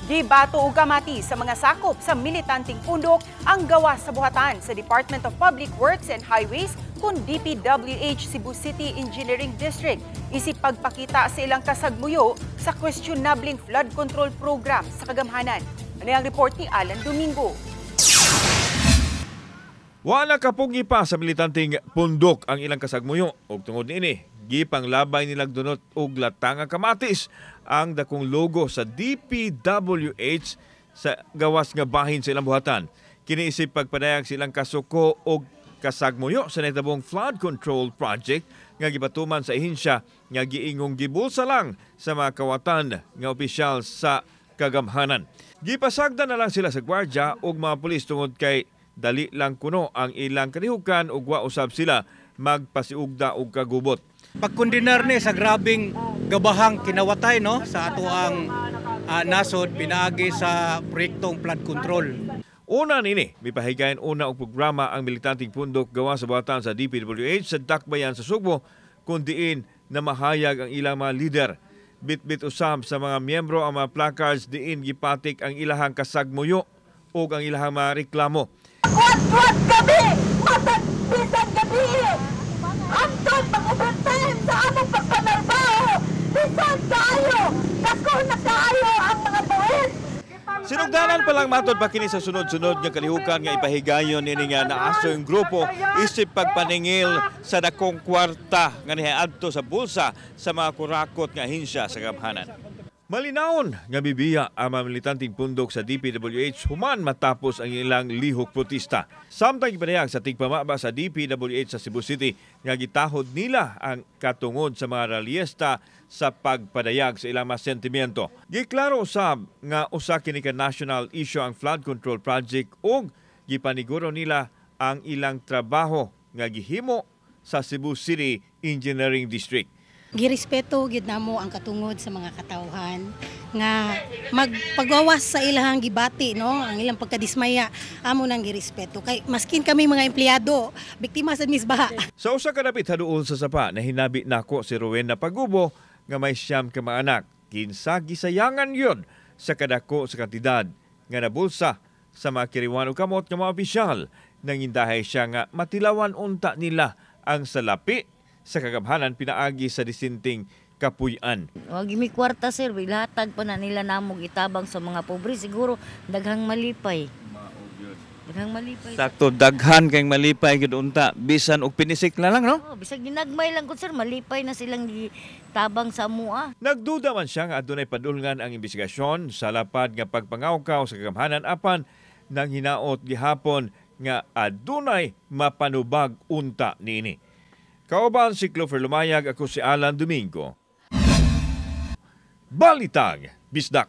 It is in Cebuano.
Gibato og kamati sa mga sakop sa militanteng pundok ang gawas sa buhatan sa Department of Public Works and Highways kun DPWH Cebu City Engineering District isip pagpakita sa ilang kasagmuyo sa questionableng flood control program sa kagamhanan. Ano ang report ni Alan Domingo? Wala kapugi pa sa militanteng pundok ang ilang kasagmuyo ug tungod niini gipanglabay nilang dunot og latang nga kamatis ang dakong logo sa DPWH sa gawas nga bahin sa ilang buhatan. Kini isip pagpadayag sa ilang kasuko og kasagmuyo sa nahitabong flood control project nga gipatuman sa ehensya nga giingong gibulsa lang sa mga kawatan nga opisyal sa kagamhanan. Gipasagda na lang sila sa gwardya ug mga pulis tungod kay dali lang kuno ang ilang kalihukan ug wa usab sila magpasiugda og kagubot. Pagkundinar ni sa grabing gabahang kinawatay, no, sa atoang nasod pinaagi sa proyektong flood control. Una nini, mipahigayon una og programa ang militanteng pundok gawa sa buhatan sa DPWH sa Dakbayan sa Sugbo kung diin na mahayag ang ilang mga lider. Bitbit usab sa mga miyembro ang mga placards diin gipatik ang ilahang kasagmuyo ug ang ilahang mga reklamo. Kwat-kwat gabi! Matag bisan gabi! Hangtod mag-overtime sa among pagpanarbaho! Bisan kaayo! Dako na kaayo ang mga buwis! Sinugdanan pa lang matod pa kini sa sunod-sunod nga kalihukan nga ipahigayon nini nga naaso yung grupo isip pagpaningil sa dakong kwarta nga niadto sa bulsa sa mga kurakot nga ahensya sa gamhanan. Malinawon nga bibiya ang mga militanteng pundok sa DPWH human matapos ang ilang lihok protesta. Samtang ipadayag sa tigpamaba sa DPWH sa Cebu City nga gitahod nila ang katungod sa mga ralyesta sa pagpadayag sa ilang mga sentimiento. Giklaro usab nga usa kini ka national issue ang flood control project ug gipaniguro nila ang ilang trabaho nga gihimo sa Cebu City Engineering District. Girespeto gyud namo ang katungod sa mga katawhan nga magpagawas sa ilahang gibati, no, ang ilang pagkadismaya amo nang girespeto kay maskin kami mga empleyado, biktima sa misbaha. Sa usa ka dapit haduol sa sapa na hinabi nako si Rowena Pagubo nga may 9 ka mga anak. Kinsa gisayangan yun sa kadako sa kantidad nga nabulsa sa mga kiriwan o kamot nga mga opisyal. Nangindahay siya nga matilawan unta nila ang salapi sa kagamhanan pinaagi sa disinting kapuy-an. Wag mi kwarta, sir, ilatag pa na nila namo gitabang sa mga pobre, siguro daghang malipay. Daghang malipay. Sakto, daghan kay malipay gid unta bisan og pinisik na lang, no? Oh, bisag ginagmay lang ko, sir, malipay na silang gitabang sa mua. Nagduda man siya nga adunay padulngan ang investigasyon sa lapad nga pagpangawkaw sa kagamhanan apan nang hinaot gihapon nga adunay mapanubag unta niini. Kauban si Clover Lumayag, ako si Alan Domingo. Balitang Bisdak.